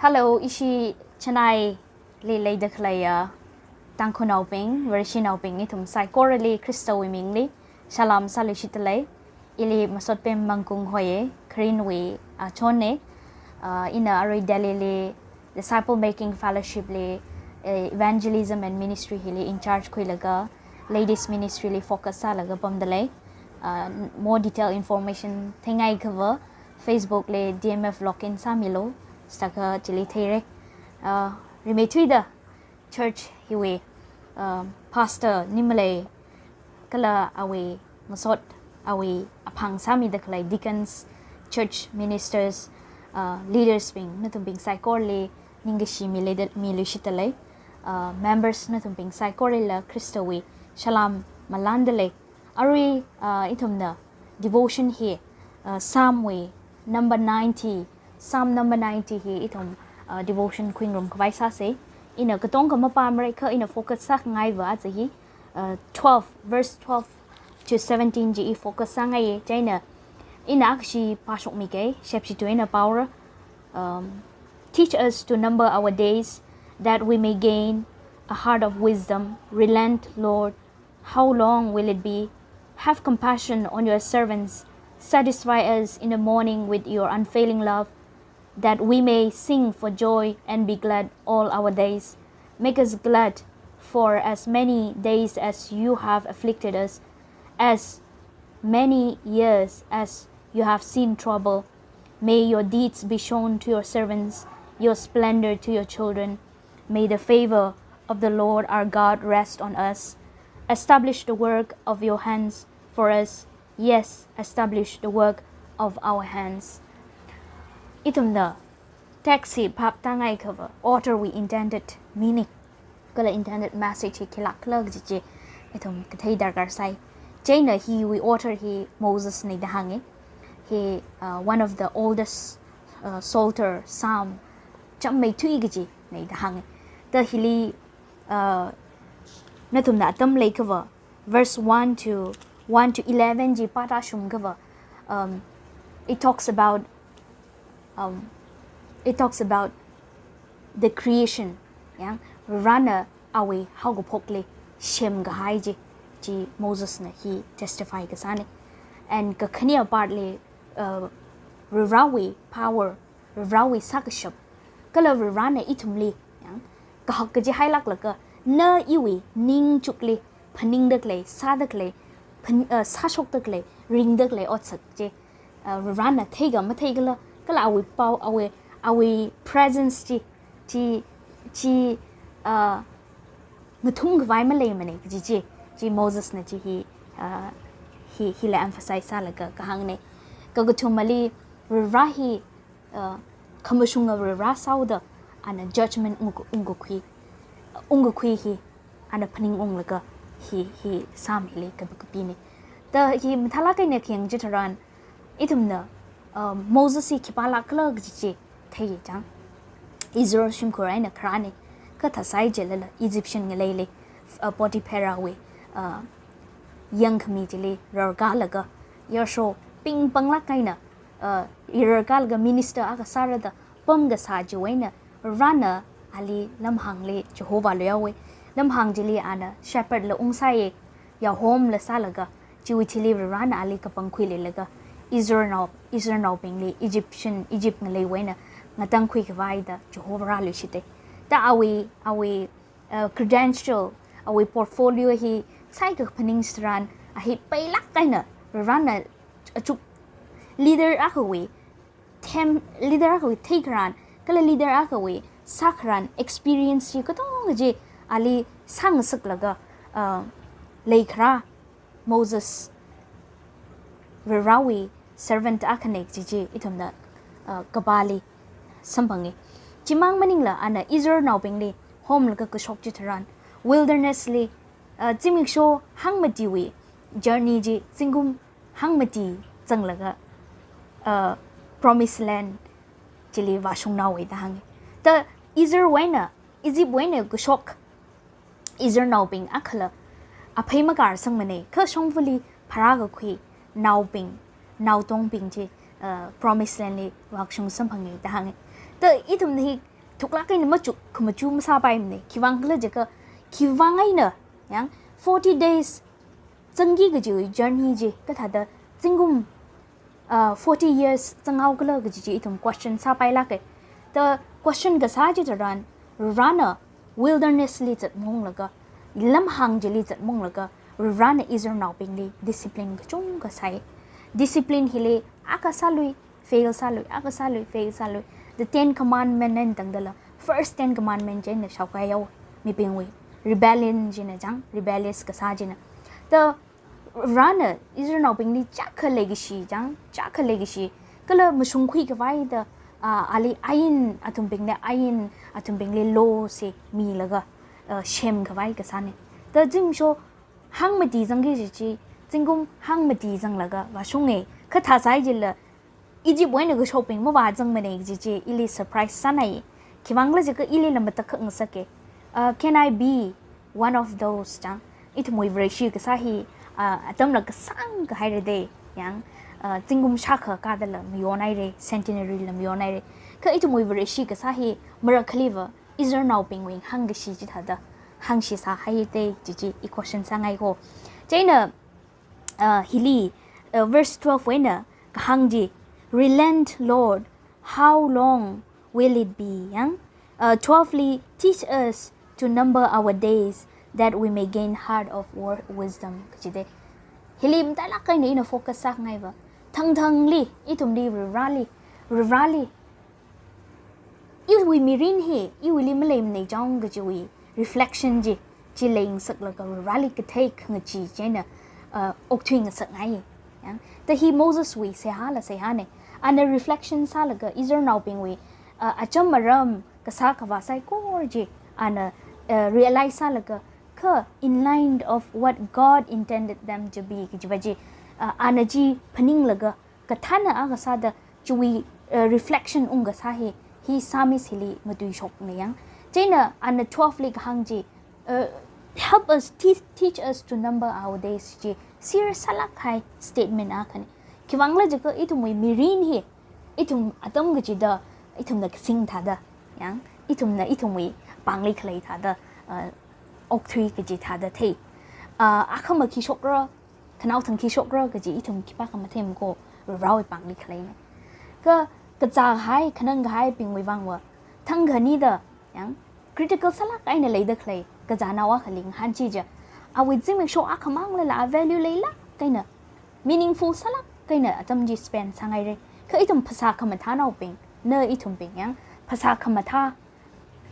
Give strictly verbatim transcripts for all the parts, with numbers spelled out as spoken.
Hello, ishi Chennai li leida khaleiya Tangkhulnaobing, Vareshinaobing, ithum saikorali Khristawui mingli shalom sāluishitdalei. Ili Masotpem Mangkung hoiye, Karen wui achonne. Uh, ina arui Delhi li Disciple Making Fellowship li, eh, Evangelism and Ministry hili in charge khuilaga, Ladies Ministry li focus sālaga pamdalei. Uh, more detail information theingai khava, Facebook li D M F login sāmilu, sākha chili theire. Uh, rimeithuida church hiwui, uh, pastor Nimlei kala awui masot, awui aphang sāmida khalei deacons, church ministers, uh, leaders bing, nathumbing saikorali ningkashi mileida, miluishitdalei. Uh, members nathumbing saikoralila Khristawui shalom malāndalei. Arui, uh, ithumna devotion hi, uh, Psalm wui number ninety, Psalm number ninety hi ithum, uh, devotion khuingarum khavai sāse. Ina katonga mapāmara kha ina focus sāngaiva aja hi, uh, twelve, verse twelve to seventeen chi i focus sāngaiye. Chieina ina akhashi pāshokmike, shepshi tuina pāora. Um, teach us to number our days, that we may gain a heart of wisdom. Relent, Lord, how long will it be? Have compassion on your servants. Satisfy us in the morning with your unfailing love, that we may sing for joy and be glad all our days. Make us glad for as many days as you have afflicted us, as many years as you have seen trouble. May your deeds be shown to your servants, your splendor to your children. May the favor of the Lord our God rest on us. Establish the work of your hands for us. Yes, establish the work of our hands. Ithumna text hi phap tāngai khava, author wui intended meaning kala intended message hi khilākla kaji chi ithum kathei darkar sai. Chieina hiwui author hi Moses nei da hānge. Hi, uh, one of the oldest, uh, Psalter, Psalm, chāmmeithui kaji nei da hānge. Ta hili, uh, nathumna atam leikhava, verse one to, one to eleven chi pātāshung khava, um, it talks about, um, it talks about the creation, ya, Varena awui haokaphokli semkahai chi, chi Mosesna hi testify kasāne. And kakhane part li, uh, Varewui power, Varewui sākashap, kala Varena ithumli, ya, kahak kaji hailāklaga, na iwui ningchukli phaningda khalei, sāda khalei, phan-, uh, sāshokda khalei, ringda khalei otsak chi, uh, Varena theikha matheikhala, kala awui pao, awui, awui presence chi, chi, chi, uh, ngathum khavai maleimanei kaji chi, chi Mosesna chi hi, uh, hi, hila emphasize sālaga kahāngne. Kakathumali, Vare hi, uh, khamashunga Vare sāhaoda, ana judgment ung-, ungkakhui, ungkakhui hi ana phaningunglaga hi, hi Psalm hili kapa kapine. Ta hi mathālāk eina khayang chitharan, ithumna, uh, Moses hi khipālākhala kaji chi theiya chang. Israel shimkhur eina kharāne, kha thāsai chilala Egyptian ngaleili, uh, Potipharwui, uh, yangkhami chili rarkālaga, yarsho pingpanglāk eina, uh, rarkālaga minister akha sāra da pamkasā chiwui eina, Varena ali lamhāngli chihovāluihaowe. Lamhāng chili ana shepherd la ungsāye, yahomla sālaga, chiwui thili Varena ali kapangkhuiluilaga, Israelnao, Israelnaobingli Egyptian, Egypt ngaleiwui eina ngatangkhui khavai da chihovārāluishite. Ta awui, awui, uh, credential, awui portfolio hi saikha kaphaning chitharan, a hi peilāk eina Varena achuk leader akhawui, them, leader akhawui theikharan, kala leader akhawui sākharan experience chi katonga chi ali sāngasaklaga, uh, leikharā Moses Varewui servant akhane kaji chi ithumna, uh, kapāli samphange. Chimang maningla ana Israelnaobingli homlaga kashok chitharan, wilderness li, uh, zimiksho hangmatiwui journey chi zingkum hangmati zanglaga, uh, promised land chili vāshunghaowe da hānge. Ta Israelwui eina, Egyptwui eina kashok Israelnaobing akhala aphei makarsangmanei, kha shongfali pharākakhui naobing, naotongbing chi, uh, promised land li vākashung samphange da hānge. Ta ithumna hi thuklāk eina machuk khamachu masāpaimana. Khiwuivang khala jiakha, khiwuivang eina, yang, forty days zangki kajiwui journey chi, kathāda zingkum, uh, forty years zanghao khala kaji chi ithum question sāpailāka. The question kasā chitharan, Varena wilderness li zatmunglaga, lamhāng chili zatmunglaga, Varena Israelnaobingli discipline kachungkha sāi. Discipline hili akha sālui, fail sālui, akha sālui, fail sālui. The Ten Commandment eina tangdala, first Ten Commandment chieina shaokahai yao, mibingwui rebellion china chang, rebellious kasā china. The Varena Israelnaobingli chiyākha leikashi chang, chiyākha leikashi, kala mashungkhui khavai da, ah, ali ain, athumbingli ain, athumbingli law se milaga, ah, semkhavai kasāna. The zimiksho hangmati zangki kaji chi, zingkum hangmati zanglaga vāshunga. Kha thāsai chila, Egypt wui eina kashokbing mavāzangmana kaji chi ili surprise sānai. Khiwuivang khala jiakha ilila matakhak ngasaka. Uh, can I be one of those, chang? Ithumwui Vareshi kasā hi, uh, atamla kasāng kahaira de, yang, uh, zingkum shākha kādala mayonhaira, centenary la mayonhaira. Kha ithumwui Vareshi kasā hi marakhaliva Israelnaobingwui hāngkashi chithāda hāngshi sāhai de, chi chi i question sāngai ko. Chieina, uh, hili, uh, verse twelve wui eina kahāng chi, "Relent, Lord, how long will it be?" Yang, uh, twelve li, "Teach us to number our days, that we may gain heart of wor-, wisdom," kaji de. Hili matailāk eina ina focus sāngaiva, thangthangli, ithumli, Vareli, Vareli, iwui mirin hi, iwuili maleimana chang kajiwui reflection chi, chi leingasaklaga Vareli kathei khangachee chieina, uh, okthui ngasakngai. Yang, the hi Moseswui seihāla seihāna. Ana reflection sālaga Israelnaobingwui, uh, acham aram kasā khavā saikora chi, ana, uh, realize sālaga, kha in line of what God intended them to be kajiva chi, uh, ana chi phaninglaga, kathāna akha sāda chiwui, uh, reflection ungkasā hi, hi Psalmist hili matuishokna yang. Chieina ana twelve li kahāng chi, uh, "Help us, teach, teach us to number our days," chi serious sālāk kahai statement akhana. Khiwuivang khala jiakha ithumwui mirin hi, ithum atam kachida, ithumna kasing thāda, yang, ithumna ithumwui pāngli khalei thāda, uh, okthui kaji thāda thei. Uh, akhama khi shokra, khanaothang khi shokra kaji ithum khipākha matheimana ko, Varewui pāngli khaleina. Kha, kazāhai, khanangkahaibingwui vangva, thangkha nida, yang, critical sālāk eina leida khalei kazānao akhali ngahān chiakha, awui zimiksho akhamanglala a value leilāk eina, meaningful sālāk eina atam chi spend sāngaira. Kha ithum phasā khamathānaobing, na ithumbing yang, phasā khamathā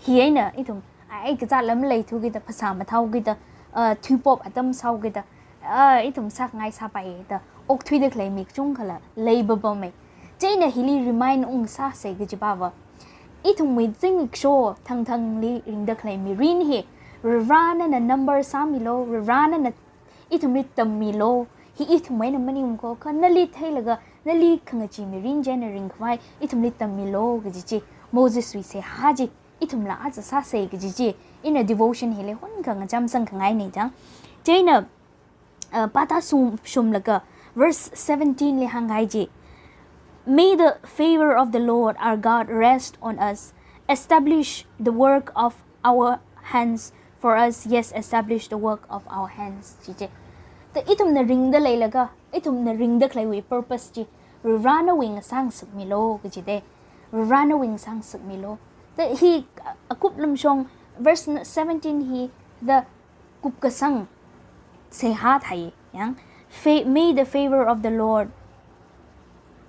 hi eina ithum, ai, kazāla maleithu kida, phasā mathāu kida, uh, thuipop atam sāu kida, uh, ithum sākhangai sāpai da okthuida khalei mi kachungkhala leipapama. Chieina hili remind ungsāsa kajiva, ithumwui zimiksho thangthangli ringda khalei mirin hi, Varena nana number sāmilu, Varena nana ithumli tammilu, hi ithum eina maningmana ko, kha nali theilaga, nali khangachee mirin chieina ringkhavai ithumli tammilu kaji chi, Moseswui seihā chi, ithumla aja sāsa kaji chi, ina devotion hili hunkha ngacham sangkhangaina chang. Chieina, uh, pāda sum, shumlaga, verse seventeen li hānghai chi, "May the favor of the Lord our God rest on us, establish the work of our hands for us, yes, establish the work of our hands," chi chi. Ta ithumna ringda leilaga, ithumna ringda khaleiwui purpose chi, Varenawui ngasāngasakmilu kaji de. Varenawui ngasāngasakmilu. Ta hi, uh, akup lumshong, verse seventeen hi, the kupkasang seihā thāi, yang, fa-, "May the favor of the Lord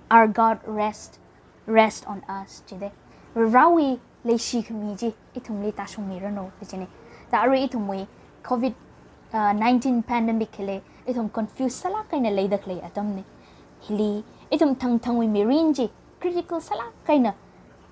our God rest, rest on us," chi de. Varewui leishikhami chi ithumli tāshungmiranu, kajina. Ta arui ithumwui covid, uh, nineteen pandemic hili, ithum confuse sālāk eina leida khalei atamna. Hili, ithum thangthangwui mirin chi, critical sālāk eina,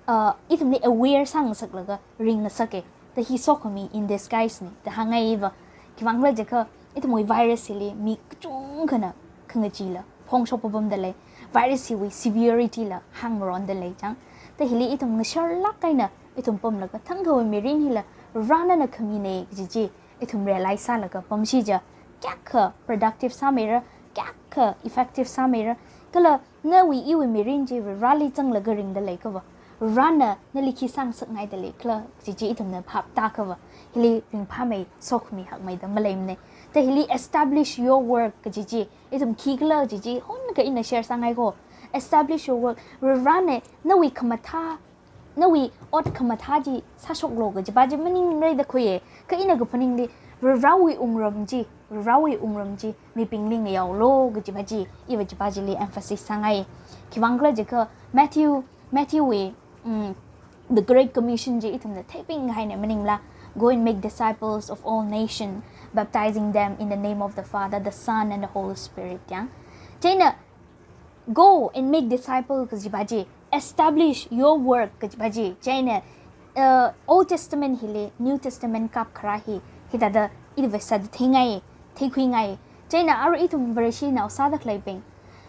uh, ithumli aware sāngasaklaga ringngasaka. Ta hi sokhami in disguise na da hāngngaiva. Khiwuivang khala jiakha, ithumwui virus hili mi kachungkhana khangacheela phongshok papamda lei. Virus hiwui severity la hāngmaronda lei chang. Ta hili ithum ngasharlāk eina ithum pamlaga thangkhawui mirin hila Varenana khamina kaji chi ithum realize sālaga pamshi chiakha, kayākha productive sāmeira, kayākha effective sāmeira. Kala nawui iwui mirin chi Vareli zanglaga ringda leiakhava, Varena nali khi sāngasakngaida leikhala kaji chi ithumna phap tāakhava, hili ringphāmei, sokhami hakmeida maleimana. Ta hili establish your work kaji chi ithum khikhala kaji chi honka ina share sāngai ko. Establish your work. Varena nawui khamathā, nawui ot khamathā chi sāshoklu kajipa chi maningrei da khuiya. Kha ina kaphaningli, Varewui wungram chi, Varewui wungram chi mibingli ngayaolu kajipa chi, iva chipa chili emphasis sāngai. Khiwuivang khala jiakha Matthew, Matthew wui, mm, the Great Commission chi ithumna theiping haina maningla, "Go and make disciples of all nations, baptizing them in the name of the Father, the Son, and the Holy Spirit," yang. Chieina, "Go and make disciple" kajipa chi, "Establish your work" kajipa chi, chieina, uh, Old Testament hili New Testament kapkharā hi, hithāda iva sāda theingai, theikhuingai. Chieina arui ithum Vareshinao sāda khaleibing,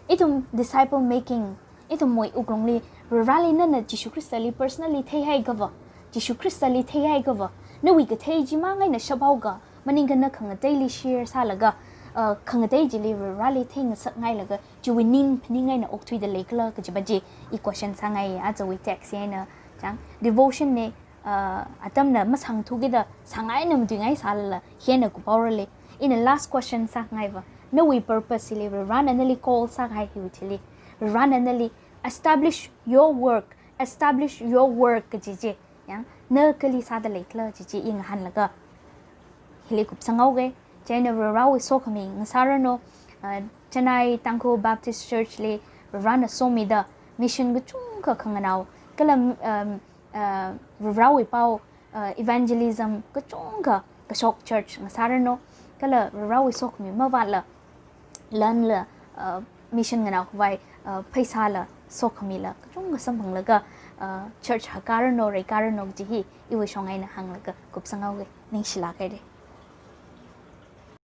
ithum disciple making, ithumwui wuklungli, Vareli nana Jishu Khristali personally theihaiakhava, Jishu Khristali theihaiakhava, nawui kathei chimang eina shaphaoakha, maningkha na khangateili share sālaga, uh, khangatei chili Vareli theingasakngailaga, chiwui ning phaning eina okthuida leikhala kajipa chi i question sāngai, ajawui text eina, chang, devotion na, uh, atamna masāngthu kida sāngaina matuingai sālala, hieina kupaorali. Ina last question sāngaiva, nawui purpose hili, Varena nali call sākahai hiwui thili, Varena nali establish your work, establish your work kaji chi, yang, na kali sāda leikhala kaji chi i ngahānlaga hili kupsanghaoga. Chieina Varewui sokhami ngasāranu, uh, Chennai Tangkhul Baptist Church li Varena somida mission kachungkha khanganao, kala, um, uh, Varewui pao, uh, evangelism kachungkha kashok church ngasāranu, kala Varewui sokhami mavātla, lanla, uh, mission nganaokhavai, uh, pheisāla, sokhamila kachungkha samphanglaga, uh, church hakkāranu, reikāranu kaji hi iwui shong eina hānglaga kupsanghaoga. Ningshilāk haira.